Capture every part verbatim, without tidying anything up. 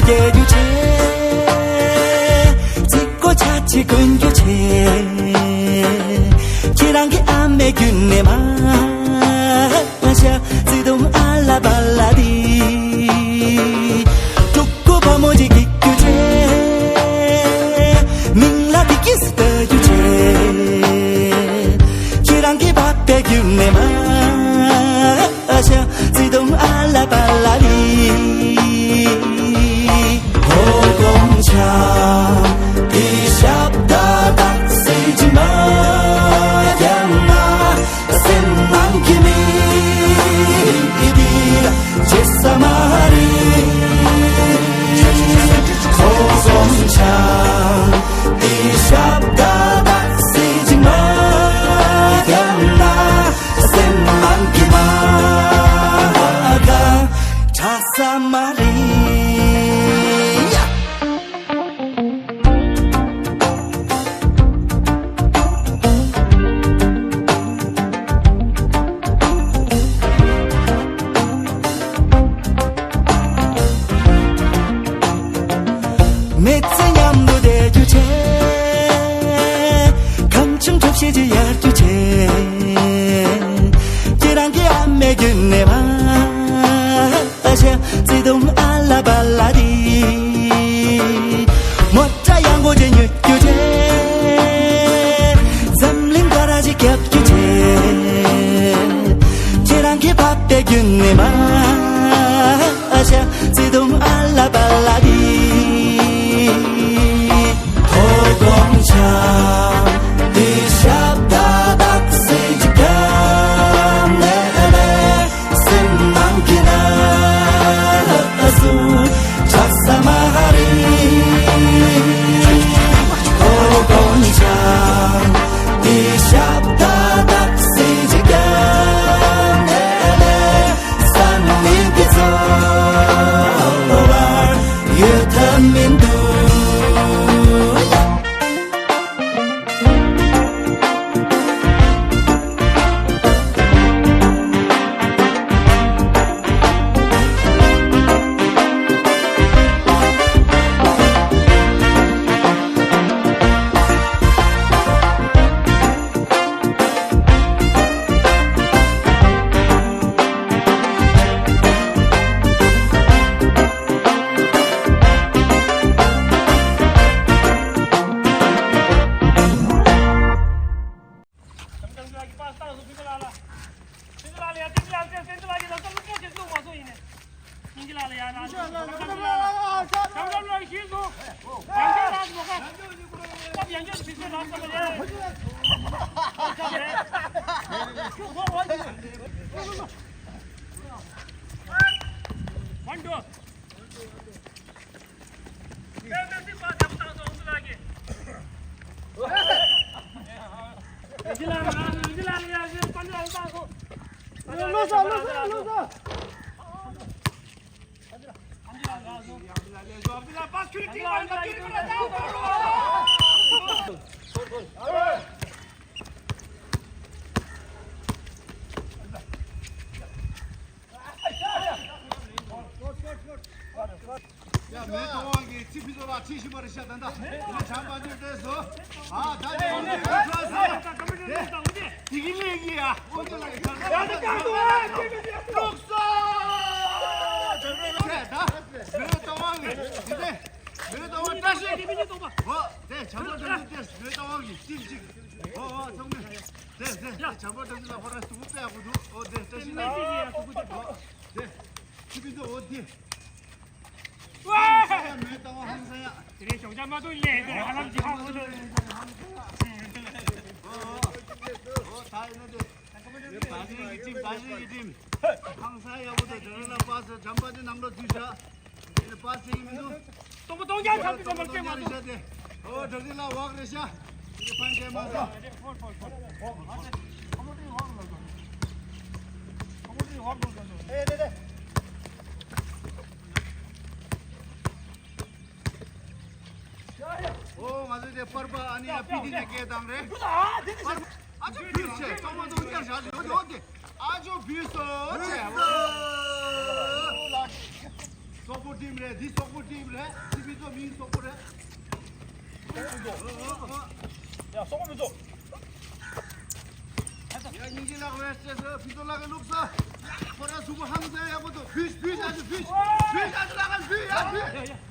སྐྱེ་རྒྱུ་ཆེ། རྩིས་སྒོ་ཆ་ཆེ་གོན་རྒྱུ་ཆེ། ཁྱེད་རང་གི་ཨ་མའི་རྒྱུད་ནས་མ། ཨ་ཤ་བརྩེ་དུང་ཨ་ལ་པ་ལ་དི། ཕྲུ་གུ་བུ་མོ་ཅིག་སྐྱེ་རྒྱུ་ཆེ། མིང་ལ་བི་ཀི་སི་ལྟ་རྒྱུ་ཆེ། ཁྱེད་རང་གི་པ་པའི་རྒྱུད་ནས་མ། ཨ་ཤ་བརྩེ་དུང་ཨ་ལ་པ་ལ་དི། ཧོ་དགོང་ཆ་དེ་ཞབས་ད་དག་སེ་ཇི་མ་ཡང་ན། སེམས་ནང་གི་མི་འདི་ལ་བརྗེད་ས་མ་རེད། ཁོ་སོང་ཆ་འདི་ཞབས་ད་དག་སེ་ཇི་མ་ཡང་ན། སེམས་ནང་གི་མ་ག་ཆགས་ས་མ་རེད། མི་ཚེ་མཉམ་དུ་བསྡད་རྒྱུ་ཆེ། གང་བྱུང་གྲུ་བཞི་ཅིག་གཡར་རྒྱུ་ཆེ། ཁྱེད་རང་གི་ཨ་མའི་རྒྱུད་ནས་མ། ཨ་ཤ་བརྩེ་དུང་ཨ་ལ་པ་ལ་དི། མོ་ཊ་ཡག་པོ་ཅིག་ཉོ་རྒྱུ་ཆེ། འཛམ་གླིང་སྒོ་ར་ཅིག་རྒྱབ་རྒྱུ་ཆེ། ཁྱེད་རང་གི་པ་པའི་རྒྱུད་ནས་མ། ཨ་ཤ་བརྩེ་དུང་ཨ་ལ་པ་ལ་དི། ཧོ་དགོང་ཆ་དེ་ཞབས་ད་དག་སེ་ཇི་གམ་ནས་ལེ། སེམས་ནང་གི་ན་སུ་ཆགས་ས་མ་རེད། ཧོ་དགོང་ཆ་དེ་ཞབས་ད་དག་སེ་ཇི་གམ་ནས་ལེ། སང་ཉིན་གྱི་འཚོ་བ་ཡོད་ཐབས་མི་འདུག། One, two. ཡ། མེ་ཏོག་དབང་གིས་ཚི་ཕི་ཚོ་ལ་ཁྲིད་བཞིན་པ་རེད་ཤག་ད་ལྟ་ཡིན་ན་བྱམས་པ་འདིར་བལྟས་སོ། ཨ། ད་ནི་འོ་དེ་ག་ཚོད་ཟེར། དེ་དེ་གི་ལས་ཀྱི་ཡ། འོ་དེ་ལ་གི་ཚར་ཚར་ཚར་ཚར་ལུགས་སོ། དེ་ད་མེ་ཏོག་དབང་གིས་དེ་དེ་མེ་ཏོག་དབང་བཀྲ་ཤིས། འོ་དེ་བྱམས་པ་འདིར་བལྟས་མེ་ཏོག་དབང་གིས་ཅིག་ཅིག་འོ་འོ་ཚང་མས། དེ་དེ་དེ་བྱམས་པ་འདིར་ལ་ཕར་སྟུག་པོ་པད་དགོས་འདུག་འོ་དེ་བཀྲ་ཤིས་ལ། འོ་དེ་ཁྱི་པི་ཏོ་འོ་དེ། ཧང་སང་ཡ། མེ་ཏོག་ཧང་སང་ཡ། དེ་རིང་ཞོགས་ཇ་མ་འཐུང་ལས་དེ་ཧ་ལམ་ཅི་ཧ་གོ་འདུག་ཨོ་ཨོ་ཨོ། ད་ཡིན་ན་དེ། བ་ཞིག་གི་ཁྲིམས། བ་ཞིག་གི་ཁྲིམས། ཧང་སང་ཡག་པོ་འདུག་དེ་རིང་ལ་པ་སེ་འཇམ་པ་དེ་ནང་ལོགས་འཛུལ་བཞག་དེ་ནི་པ་སེ་ཡིན་མི་འདུག་སྟོང་པ་སྟོང་རྐྱང་ཆགས་འདུག་སྟོང་པ་སྟོང་རྐྱང་རེད་ཤག་དེ། ཨོ་དྲག་རི་ལ་འོག་རེད་ཤག་དེ་ཕན་ཆད་མ་སོང་། ཨོ་ང་ཚོ་དེ་པར་པ་ཨ་ནི་ཡ་པི་ཏི་ནས་སྐད་བཏང་རེད། ཨ་ཅོ་བུས་ཆེ་གཙང་མ་གཙང་རྐྱང་བཞག་ཡོད་དེ། ཨོ་དེ་ཨ་ཅོ་བུས་སོ་ཆེ། སོག་པོ་ཊིམ་རེད། འདི་སོག་པོ་ཊིམ་རེད། འདི་མི་ཚོ་མིང་སོག་པོ་རེད། ཡ། སོག་པོ་མི་ཚོ། ཡ། སྙིང་རྗེ་ལགས་རེད་ཟེར་སོ། ཕི་ཚོ་ལགས་ཀྱི་ལུགས་སོ། ཡ། ཁོ་ར་གཟུགས་པོ་ཧང་སང་ཡག་པོ་འདུག་བུས་བུས་ཨ་ཅུ་བུས། བུས་ཨ་ཅུ་ལགས་ཀྱི་བུས། ཡ། བུས།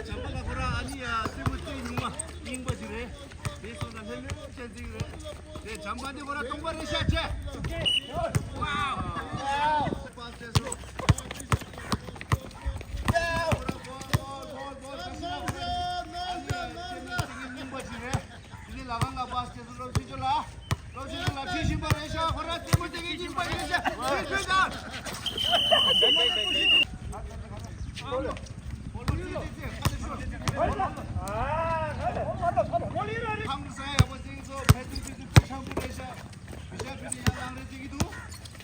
བྱམས་པ་ལ་ཁོ་ར་ཨ་ནི་ཡ་སེམས་པ་སྐྱོ་ཉུང་མ་རྙིང་པ་ཞིག་རེད། དེ་སོང་ན་ལྷོད་ལྷོད་བྱས་ཅིག་རེད། དེ་བྱམས་པ་འདི་ཁོ་ར་སྟོང་པ་རེད་ཤག་ཆེ། དེ་ནི་ལ་ཁང་ལ་པ་སྐྱེ་སུ་སློབ་ཆེན་ཚོ་ལ། སློབ་ཆེན་ཚོ་ལ་ཁྲིད་བཞིན་པ་རེད་ཤག་ཁོ་ར་རྩེད་མོ་རྩེ་མཁན་རྙིང་པ་རེད་ཤག་ཁྲིད་ཁྲིད་དང་། ཧང་སང་ཡག་པོ་རྩེ་གི་ཚོ་ཕལ་ཆེར་ཁྱོད་ཚོ་སྤུས་ཆེན་པོ་རེད་ཤག་བི་ཤ་བི་ནི་ཡང་ལངས་རེ་རྩེ་གི་འདུག་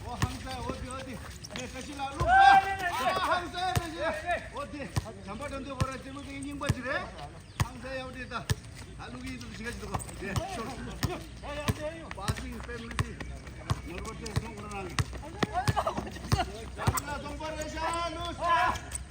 འོ་ཧང་སང་འོ་དེ་འོ་དེ་ངས་བཀྲ་ཤིས་ལགས་བླུགས་སོང་། ཨ་ཧང་སང་བཀྲ་ཤིས་འོ་དེ་བྱམས་པ་དགྲ་འདུལ་ཁོ་ར་རྩེད་མོ་རྩེ་མཁན་རྙིང་པ་ཅིག་རེད། ཧང་སང་ཡག་པོ་རེད་ད། ད་ལུག་གི་ཡིན་དུ་ཞིག་ག་ཅིག་འདུག་ག་དེ་ཤོར་སོང་། པ་སིང་ཕེ་མི་སི་ནོར་བ་ཏྲེ་སོང་ཁོ་རང་རང་གི། ད་ལ་སོང་པ་རེད་ཤག་ལུགས་སོང་།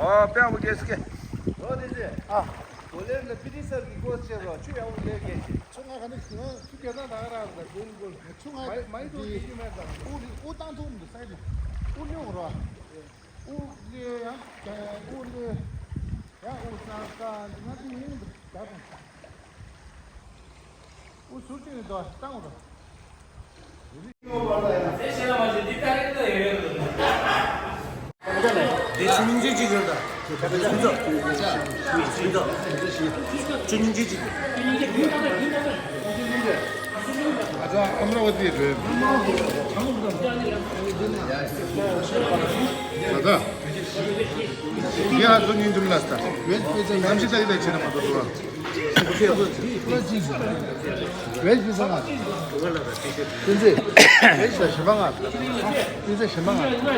ཨོ་དཔེ་ཡག་པོ་སྐྱེས་སྐྱེས། ཨོ་དེ་ཚེ། ཨ། གོ་ལེར་ལ་པི་ཏི་སར་གྱི་སྐོར་བཤད་རོགས། ཆུ་ཡག་པོ་ལས་སྐྱེས་ཤིག་ཆུ་ང་ག་ནས་ང་ཆུ་སྐྱེས་ད་ད་ག་རང་ད་གོང་གོང་ཆུ་ང་མ་མ་ཡི་དོ་སྐྱེས་རྒྱུ་མེད་ད། ཨུ་ཨུ་བཏང་ཐུབ་མི་འདུག་སའི་ལ་ཨུ་ལེའུ་རོ། ཨུ་ལེ་ཡ་ཨུ་ལེ་ཡ་ཨུ་ས་ཀ་ང་དེ་ཡིན་འདུག་ད་དང་། འུ་ཟུར་གཅིག་ནས་འདུག་བཏང་རོགས། དེ་ཆུ་སྙིང་རྗེ་གཅིག་ཡོད་ད། ཆུ་སྙིང་རྗེ་གཅིག་ཡོད། ཨ་ཅག་ཨམ་ར་བ་ཏི་རེད། ད་ད། ཡ་ཧ་ཚོ་ཉིན་འདུམ་ལ་ས། གནམ་གཤིས་ལྟ་གི་ལ་ཆེ་ན་མ་གཏོགས་འགྲོ་བ།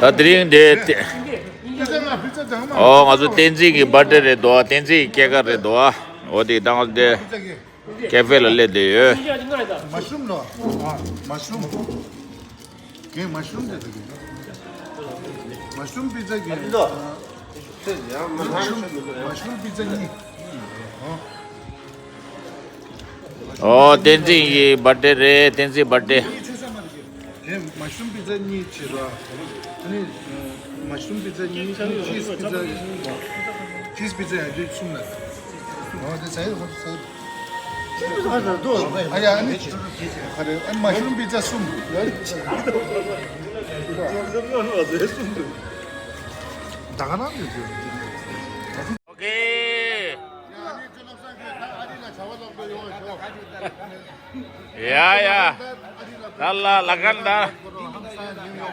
ད་དེ་རིང་འདི་ཨོ་ང་ཚོ་བསྟན་འཛིན་གྱི་བར་ཌེ་རེད་དོ། བསྟན་འཛིན་གྱི་སྐྱེས་སྐར་རེད་དོ། འོ་དེ་དང་འདི་ཀེ་ཧྥེ་ལ་སླེབས་བསྡད་ཡོད། མ་ཤུམ་ལོ། མ་ཤུམ། གན་མ་ཤུམ་དེ་དགེ། མ་ཤུམ་པི་ཙ་གན། མ་ཤུམ། མ་ཤུམ་པི་ཙ་གཉིས། ཨོ་བསྟན་འཛིན་གྱི་བར་ཌེ་རེད། བསྟན་འཛིན་བར་ཌེ། གན་མ་ཤུམ་པི་ཙ་གཉིས་བྱེད་ར། ཨ་ནི་མ་ཤུམ་པི་ཙ་གཉིས། ཅིས་པི་ཙ། ཅིས་པི་ཙ་ཡང་དུས་གསུམ་ལ། ཨོ་དེ་ཟ་ཡི་ཧོ་ཟ་ཡི། ཨ་ཡ་ཨ་ནི་ཁ་རེ་ཨ་ནི་མ་ཤུམ་པི་ཙ་གསུམ། ད་ག་ནང་ཡོད་ཡོད། ཨོ་ཁེ། ཡ་ཡ། ད་ལ་ལ་ཁན་ད།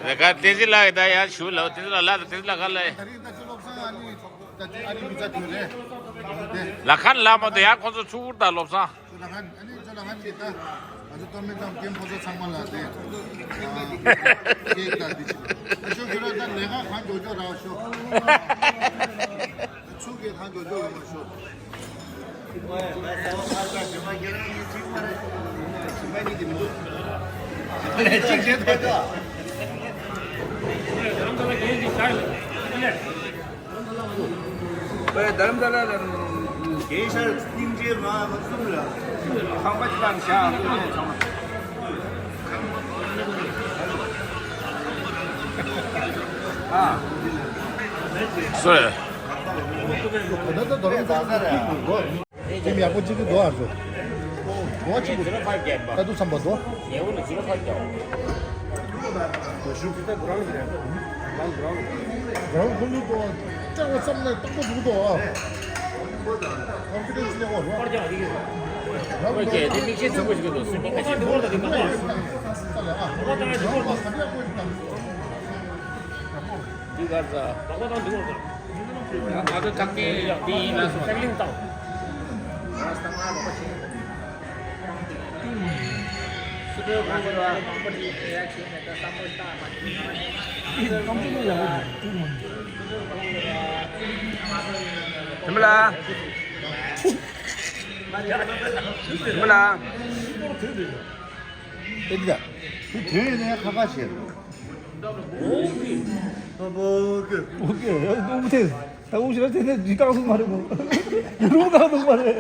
ལ་ཁན་ཏེ་ཟི་ལ་ད་ཡ་ཞུ་ལ་ཏེ་ཟི་ལ་ལ་ཏེ་ཟི་ལ་ག་ལ། ལ་ཁན་ལ་མ་ཏེ་ཡ་ཁོ་ཚོ་ཚུར་ད་ལོབས་སང་། ང་ཚོ་ལ་ཁ་ཨ་ནི་ཚོ་ལ་ཁ་ཅིག་ད་ང་ཚོ་སྟོད་སྨད་ཁམས་སྐྱེམས་ཕོ་ཚོ་ཚང་མ་ལ་དེ་ཨ་ཁེག་ད་འདི་ཅིག་ཨ་ཤོ་ཁྱོད་ར་ད་ལས་ཀ་གང་མགྱོགས་མགྱོགས་རག་ཤོ། ཚུགས་ཀྱི་གང་མགྱོགས་མགྱོགས་ལ་མ་ཤོ། ལས་ཅིག་བྱེད་ཐུབ་ད། པའི་དྷ་རམ་ས་ལ་ལ་དགེ་ཤར་སྙིང་རྗེ་མ་གསུམ་ལ་ཁང་པ་ཅི་དང་བཞག་ཚང་མ། ཨ། སོ་ཡ། དེ་མི་ཡག་པོ་གཅིག་གི་འདུག་ཨ་ཚོ། འདུག་ཨ་གཅིག་གི་ད་དུ་བསམ་པ་འདུག་ཨ། ཡང་ཁོ་ལུས་ཏོ་སྐྲག་པ་བསམ་ནས་རྟག་པ་འདུག་ཏོ་ཨ། ཁོན་ཕི་ཌེན་སི་ལེ་ཝལ་རོ། ཁོ་ཀྱེ་དེ་མིག་ཤེལ་ཚུགས་པ་ཞིག་འདུག་སུ་མིག་ཁ་ཤས་འདུག་ལ་དེ་མ་གཏོགས། ཨ་ཁོ་བ་དང་ཨ་ཞིག་ཁོ་དང་། འདི་གར་ས། ང་ཚོ་ཐག་ཆེན་འདི་ཡིན་ལ་སོང་། ཨེ་འདྲ། དེ་དོན་ཡོད་ན་ཁ་ཁ་བྱེད། ཨོ་ཀེ། ཨོ་ཀེ། ཨོ་ཀེ། ད་འུ་ཤི་ར་དེ་ནས་འདི་བཀག་སོང་མ་རེད་མོ། རུ་བཀག་སོང་མ་རེད།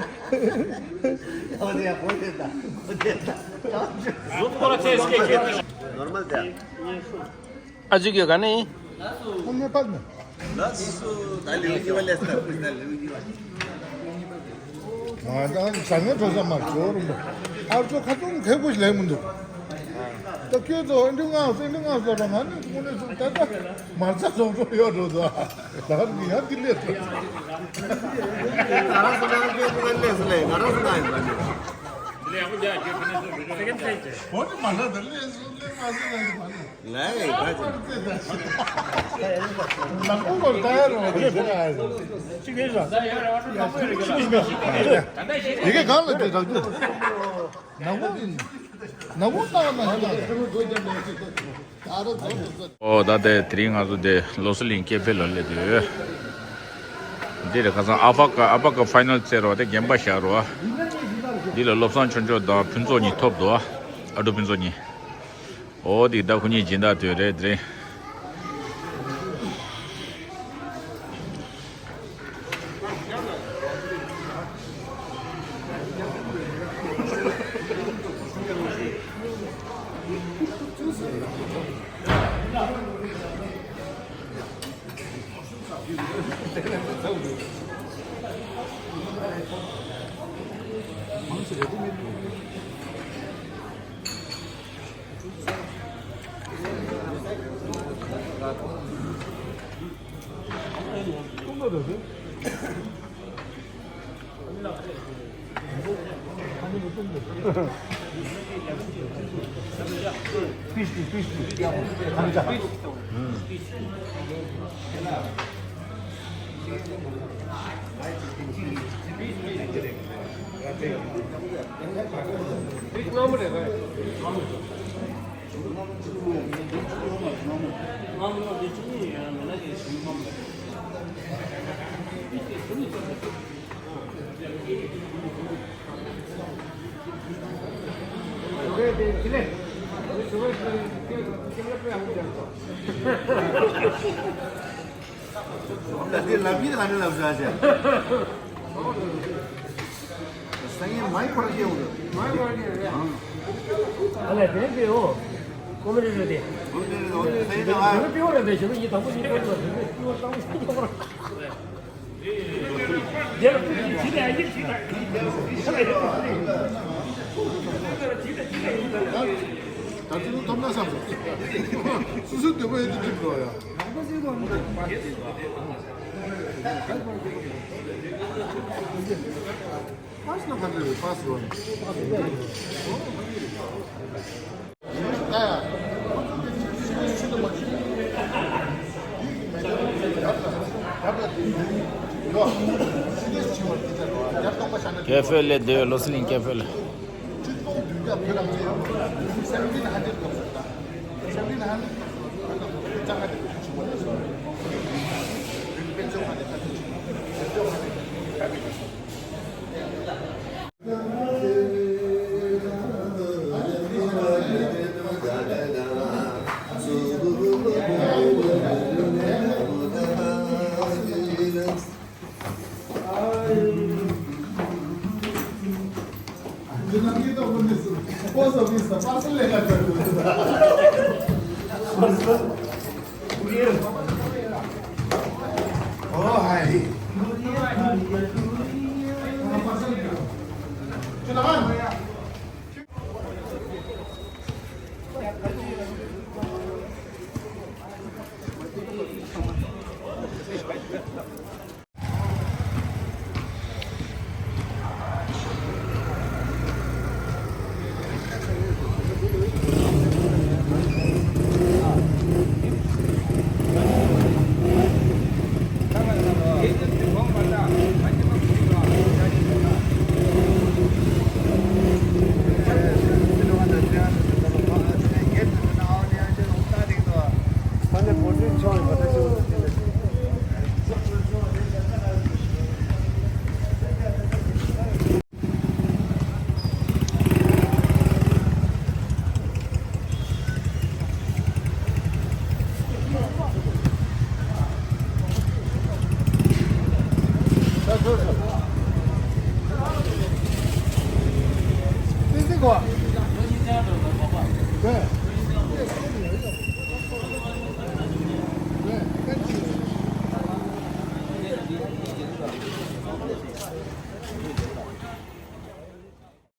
ཨོ་དེ་ཡ་ཨོ་དེ་ད་ཨོ་དེ་ད། ནོར་མལ་དེ། ཨ་ཅིག་གི་ག་ནས་ཡིན། ཁོ་ནས་པར་ནས། ལགས་སོ། ད་ལེའུ་གཉིས་པ་ལས་ད་ཁུ་ད་ལེའུ་གཉིས་པ། ང་ད་ཟ་ངན་འགྲོ་ས་མ་འགྲོ་རུང་། ཨ་ཚོ་ཁ་ཚོང་གལ་པོ་ཞིག་ལེན་མི་འདུག་ད་ཁྱོད་ཚོ་ཨེ་འདྲ་ངང་སོ་ཨེ་འདྲ་ངང་སོ་ར་ང་ནི་དངོས་གནས་སོ་ད་ད་མ་རྩ་བཟང་པོ་ཡོད་འགྲོ་ད། ད་ག་ནི་ཡང་འདི་ལས་སོ། ང་རང་སོ་ང་རང་སྐྱོ་པོ་ང་ལས་སོ་ལས་ང་རང་སོ་ང་ཡིན་པ་ནི། འོ་ནི་མ་ལ་ད་ལས་སོ་ལས་མ་སོ་ལས་མ་ལས། ལའི་ག་ཅི། ལམ་བུ་གོར་ད་ཡ་རོ་གི་ཟེར་ཨ་ཡ། ཅི་གེ་ར། ཡི་གེ་གང་ལ་དེ་རག་རྒྱུ། ནག་པོ་ནག་པོ་ལྟ་བ་ན་ཤི་ལ། ཨོ་ད་དེ་དེ་རིང་ང་ཚོ་དེ་ལོ་སི་ལིང་ཀེ་ཕེ་ལ་སླེབས་ཡོད། འདི་རེད་ཁ་སང་ཨ་ཕ་ཀ་ཨ་ཕ་ཀ་ཕའི་ནལ་རྩེ་རོ་དེ་རྒན་པ་བཞག་རོ། འདི་ལ་བློ་བཟང་ཆོས་འབྱོར་དང་ཕུན་ཚོགས་གཉིས་ཐོབ་འདུག་ཨ་འགྲོ་ཕུན་ཚོགས་གཉིས། ཨོ་དེ་ད་ཁོ་གཉིས་སྦྱིན་བདག་དོད་རེད་དེ། ལ་དེ་ལབ་ཡིན་ལ་ནི་ལབ་བཞག་ཅེ། སང་ཉིན་མའི་ཁོ་ར་སྐྱེ་འོང་། མའི་ཁོ་ར་སྐྱེ་རེད། ཨ་ལ་དེ་རིང་དེ་འོ། ཀོ་མི་རེད་རེད་དེ། ཀོ་མི་རེད་འོ། སང་ཉིན་ཨ། དེ་རིང་དེ་འོ་རེད་དེ་ཞེ་པོ་ཡིན། དང་པོ་ཡིན། ཀོ་མི་རེད་དེ་འོ། དང་པོ་ཡིན། ཀོ་མི་རེད། ད་ཅི་ཐོབ་ན་བསམ་སོང་། སུ་སུ་འདོད་པ་ཡོད་དུ་འགྲིག་འགྲོ་ཡ། ཀེ་ཧྥེ་ལས་འདི་བའི་ལོ་སི་ལིང་ཀེ་ཧྥེ་ལས།